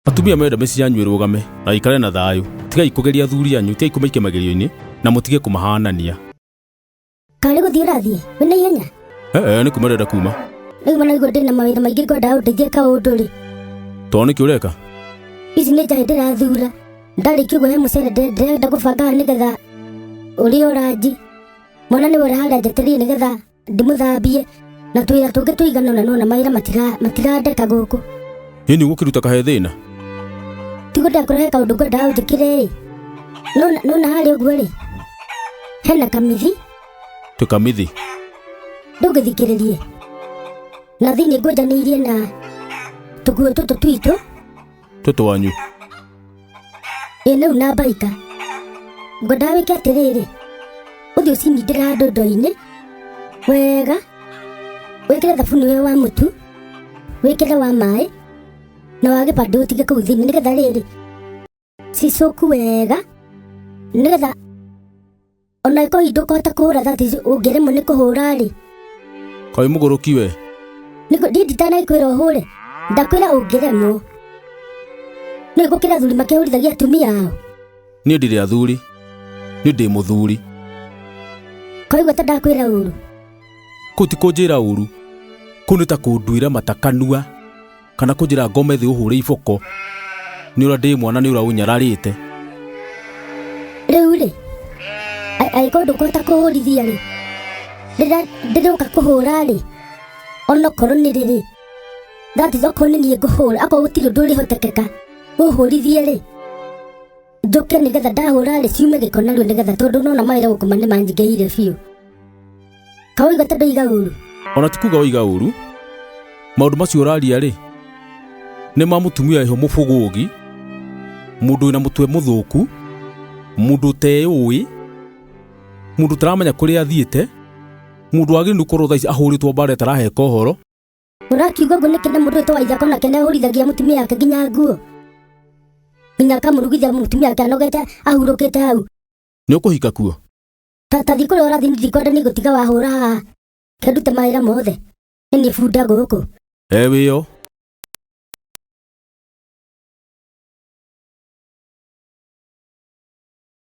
Atumia menda mĩciĩ yanyu ĩrũgame na ikare na thayũ. Tigai kũgeria athuri anyu, tigai kũmaikia magerio-inĩ na mũtige kũmahanania. Karĩ gũthiĩ ũrathiĩ? Wĩna ihenya? Eh, nĩ kuma ndĩrenda kuma. Rĩu mana nĩguo ndĩna mawĩra maingĩ ngwendaga ũndeithie kaũndũ rĩ. Tondũ nĩkĩ ũreka? Ici nĩ njahĩ ndĩrathura. Ndarĩkia ũguo he mũcere ndĩrenda gũbanga haha nĩgetha ũrĩe ũranji. Mwana nĩwe ũrĩ harĩa njetereire nĩgetha ndĩmũthambie. Na twĩra tũngĩ tũigana ũna nona mawĩra matirandeka gũkũ. Ĩni ũgũkĩruta kahe thĩna? Tiguo ndakũrehe kaũndũ ngwendaga ũnjĩkĩre ĩ. Nona harĩa ũguo rĩ, hena kamithi. Tũkamithi. Ndũngĩthikĩrĩrie. Na thĩinĩ ngũnjanĩirie na tũguo tũtũ twitũ. Tũtũ wanyu. Ĩ rĩu na mbaika. Ngwendaga wĩke atĩrĩrĩ, ũthiĩ ũcinindĩre handũ ndoo-inĩ wega, wĩkĩre thabuni ũyũ wa mũtu, wĩkĩre wa maĩ na wa gĩbandĩ ũtige kũu thĩinĩ nĩgetha rĩrĩ cicoku wega, nĩgetha ona ĩkorwo ndũkũhota kũhũra thati ũngĩremwo nĩ kũhũra rĩ. Kaĩ mũgũrũki we? Nĩguo niĩ nditanakwĩra ũhũre, ndakwĩra ũngĩremwo. Nĩ gũkĩra athuri makĩhũrithagia atumia ao. Niĩ ndirĩ athuri, niĩ ndĩ mũthuri. Koigua ta ndakwĩra ũru. Kũu ti kũnjĩra ũru, kũu nĩ ta kũnduĩra mata kanua kana kũnjĩra ngome thĩ ũhũre iboko. Nĩ ũrĩa ndĩ mwana nĩ ũrĩa ũnyararĩte. Rĩu rĩ, angĩkorwo ndũkũhota kũhũrithia rĩ, rĩrĩa ndĩrĩũka kũhũra rĩ, onokorwo nĩ rĩrĩ, that is okorwo nĩ niĩ ngũhũra, akorwo gũtirĩ ũndũ ũrĩhotekeka ũhũrithie rĩ, njũke nĩgetha ndahũra rĩ ciume gĩko narua nĩgetha tondũ nona mawĩra gũkũ nĩ manjingĩhĩire biũ. Kaũiga ta ndoiga ũru. Ona ti kuga oiga ũru, maũndũ macio ũraria rĩ, nĩ ma mũtumia wĩho mũbũgũgi, mũndũ wĩna mũtwe mũthũku, mũndũ ũteyũĩ, mũndũ ũtaramenya kũrĩa athiĩte, mũndũ wagĩrĩirwo nĩ gũkorwo thaa ici ahũrĩtwo mbara ĩtaraheka ũhoro. Ũrakiuga ũguo nĩkĩ na mũndũ ũyũ wa ithaka onake nĩahũrithagia mũtumia wake nginya nguo? Nginya akamũrugithia mũtumia wake anogete ahurũkĩte hau. Nĩ ũkũhika kuo? Ta thiĩ kũrĩa ũrathiĩ ndikwenda nĩ gũtiga wahũra haha. Ke ndute mawĩra mothe. Nĩ niĩ bunda gũkũ. E wĩyo.